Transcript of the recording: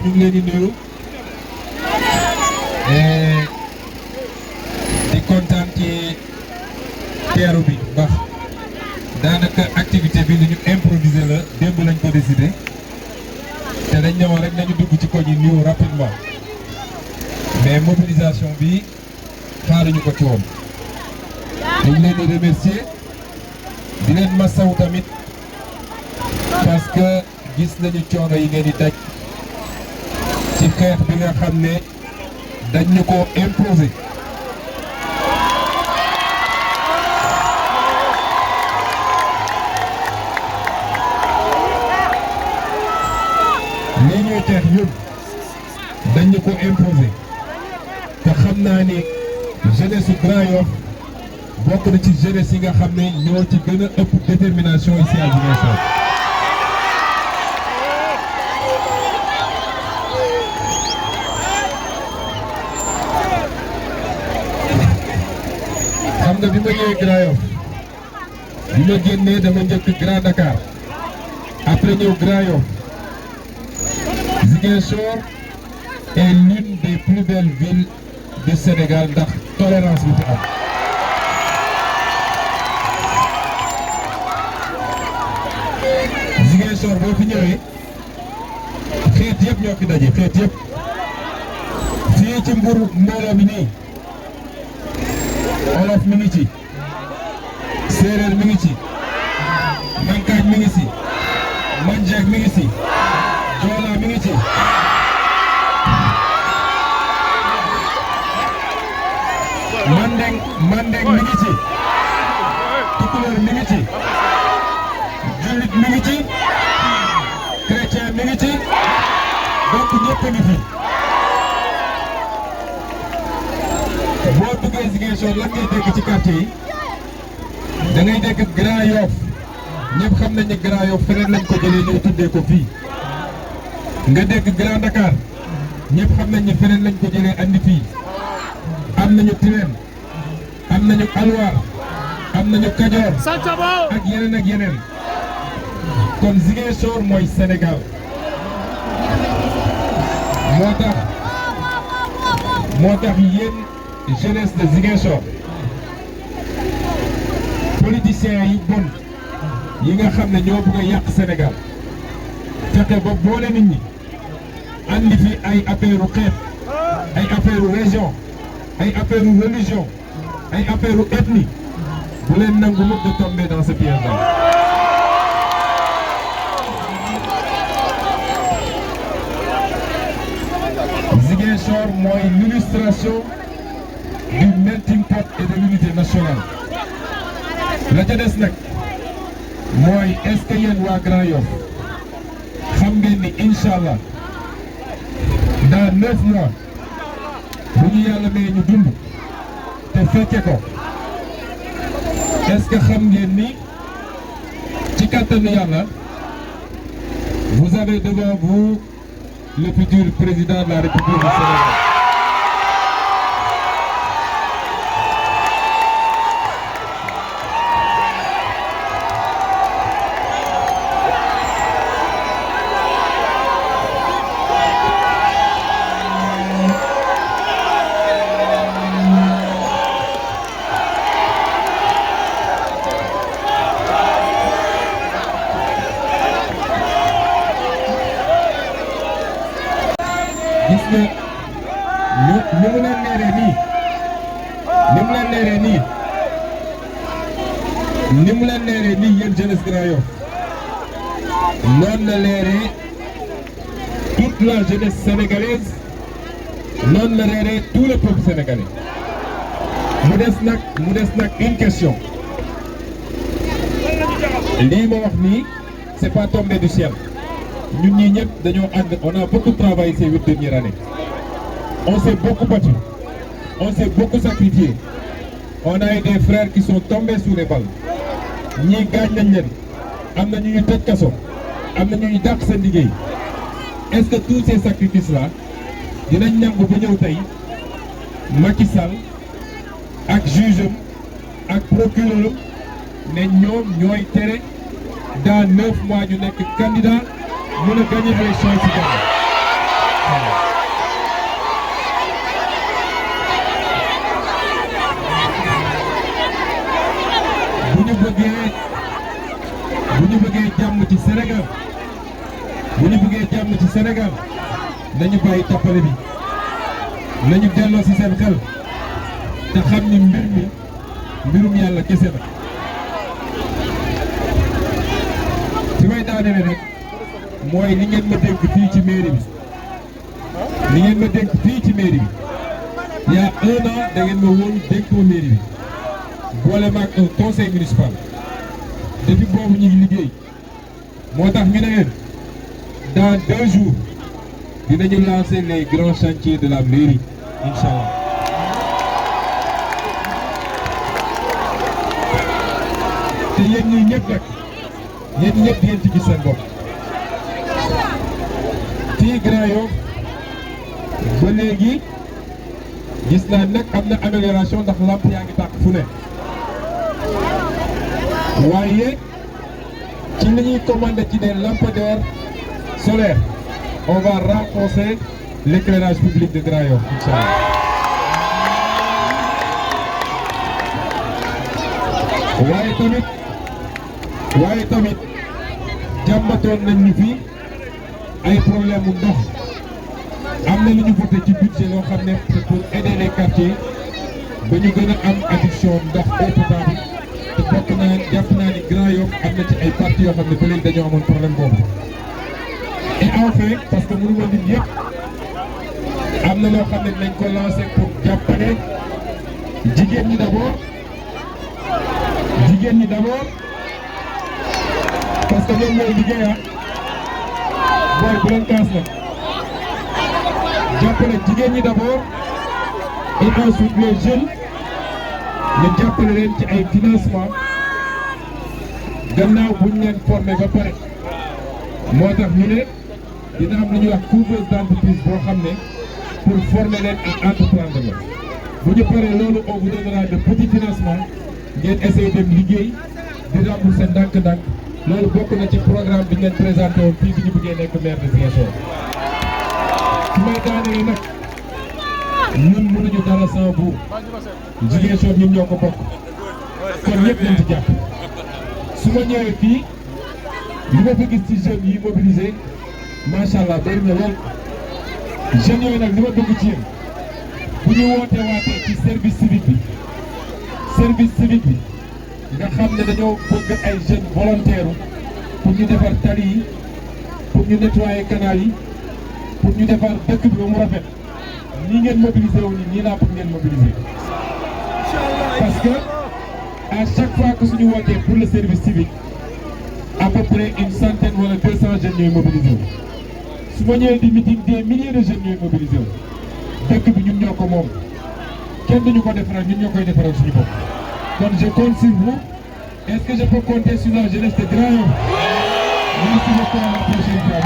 ñu ngi leen di nuyu di kontaan ci teeru bi ndax daanaka activité bi lu ñu improviser la démb lañ ko décidé te dañ ñëwoon rek nañu dugg ci koñ yi nuyu rapidement mais mobilisation bi xaaruñu ko ci woon ñu ngi leen di remercier di leen masawu tamit parce que gis nañu coono yi ngeen di daj ci xeex bi nga xam ne dañ ñu ko imposer lii ñuy xeex ñun dañ ñu ko imposer te xam naa ni jeunesse su Grand Yoff bokk na ci jeunesse yi nga xam ne ñoo ci gën a ëpp détermination ici à Ziguinchor. xam nga bi ma ñëwee Grand Yoff bi ma génnee dama njëkk Grand Dakar après ñëw Grand Yoff. Ziguinchor est l'une des plus belles villes du Sénégal ndax tolérance bi fi am. Ziguinchor boo fi ñëwee xeet yëpp ñoo fi daje xeet yëpp fii ci mburu mbooloo mi nii olof mi ngi ci séeréer mi ngi ci mankaaj mi ngi ci manjeeg mi ngi ci joola mi ngi ci mandeng mi ngi ci tukulóor mi ngi ci jullit mi ngi ci chrétien mi ngi ci donc ñëpp a ngi fi boo duggee Ziguinchor lan ngay dégg ci quartier yi da ngay dégg Grand Yoff ñëpp xam nañ ne Grand Yoff feneen lañ ko jëlee ñëw tuddee ko fii nga dégg Grand Dakar ñëpp xam nañ ne feneen lañ ko jëlee andi fii am nañu Tilène am nañu Alwar am nañu Kajoor ak yeneen kon Ziguinchor mooy Sénégal moo tax yéen jeunesse de Ziguinchor politiciens yi bon yi nga xam ne ñoo bëgg a yàq Sénégal fexe ba boole nit ñi andi fi ay affaire xeet ay affaire région ay affaire religion ay affaire ethnie bu leen nangu mukk de tomber dans ce piège-là. Ziguinchor mooy l'illustration du melting pot et de l'unité nationale la ca des nag mooy est-ce que yéen waa Grand Yoff xam ngeen ni incha allah dans 9 mois bu ñu yàlla may ñu dund te fekke ko est-ce que xam ngeen ni ci kàttanu yàlla vous avez devant vous le futur président de la République du Sénégal. gis nga ni mu leen leeree nii ni mu leen leeree nii yéen jeunesse Grand Yoff noonu la leeree toute la jeunesse sénégalaise noonu la leeree tout le peuple sénégalais mu des nag une question lii ma wax nii c'est pas tombé du ciel. ñun ñii ñëpp dañoo ànd on a beaucoup travaillé ces 8 dernières années on s'est beaucoup battu on s'est beaucoup sacrifié on a eu des frères qui sont tombés sous les balles ñii gaañ nañ leen am na ñu tëj kaso am na ñu dàq seen liggéey est-ce que tous ces sacrifices là dinañ nangu ba ñëw tey Macky Sall ak juge am ak procureur am ne ñoom ñooy tere dans 9 mois ñu nekk candidat mën a gagner élection ci Ghana inchallah. bu ñu bëggee jàmm ci Sénégal ci Sénégal nañu bàyyi tappale bi nañu delloo ci seen xel te xam ni mbirum yàlla kese la. fi may daanele nag mooy li ngeen ma dénk fii ci mairie bi il y a 1 an da ngeen ma wóolu dénk ma mairie bi boole ma ak un conseil municipal depuis boobu ñu ngi liggéey moo tax ñu ne leen dans 2 jours dinañu lancer les grands chantiers de la mairie inchallah. te yéen ñii ñëpp nag yéen ñëpp yéen ci gis seen bopp fii Grand Yoff ba léegi gis naa nag am na amélioration ndax lamp yaa ngi tàkk fu ne waaye ci li ñuy commandé ci des lampadaires solaires on va renforcer l'éclairage public de Grand Yoff inchallah. waaye tamit jàmbatoon nañ ñu fi ay problème mu ndox am na lu ñu voté ci budget loo xam ne c'est pour aider les quartiers ba ñu gën a am adduction ndox eau potable te bokk naa jàpp naa ni Grand Yoff am na ci ay parties yoo xam ne ba léegi dañoo amoon problème boobu. et enfin parce que mënu ma lim yëpp am na loo xam ne dinañ ko lancer pour jàppale jigéen ñi d'abord parce que ñoom ñooy liggéey booy bu leen kaas nag jàppale jigéen ñi d'abord et ensuite les jeunes ñu jàppale leen ci ay financement gannaaw bu ñu leen formé ba pare moo tax ñu ne dina am lu ñuy wax couveuse d'entreprise boo xam ne pour former leen ak entreprendre la bu ñu paree loolu on vous donnera de petits financements ngeen essayer dem liggéey di rembourser ndànk-ndànk loolu bokk na ci programme bi ñu leen présenté woon fii bi ñu bëggee nekk maire de Ziguinchor. su may daanee nag ñun mënuñu dara sans vous Ziguinchor ñun ñoo ko bokk kon ñëpp nañ ci jàpp su ma ñëwee fii li ma fi gis ci jeunes yi mobilisé macha allah bëri na lool jeunes yooyu nag li ma bëgg ci yéen bu ñu waatee ci service civique bi nga xam ne dañoo bëgg ay jeunes volontaires pour ñu defar tali yi pour ñu nettoyer canal yi pour ñu defar dëkk bi ba mu rafet nii ngeen mobiliser wu nii laa bëgg ngeen mobiliser parce que à chaque fois que suñu wootee pour le service civique à peu près une centaine wala 200 jeunes ñooy mobiliser wu su ma ñëwee di meeting des milliers de jeunes ñooy mobiliser wu dëkk bi ñun ñoo ko moom kenn duñu ko defaral ñun ñoo koy defaral suñu bopp. Donc je compte sur vous. Est-ce que je peux compter sur la jeunesse de Grand Yoff? Merci beaucoup, à la prochaine fois.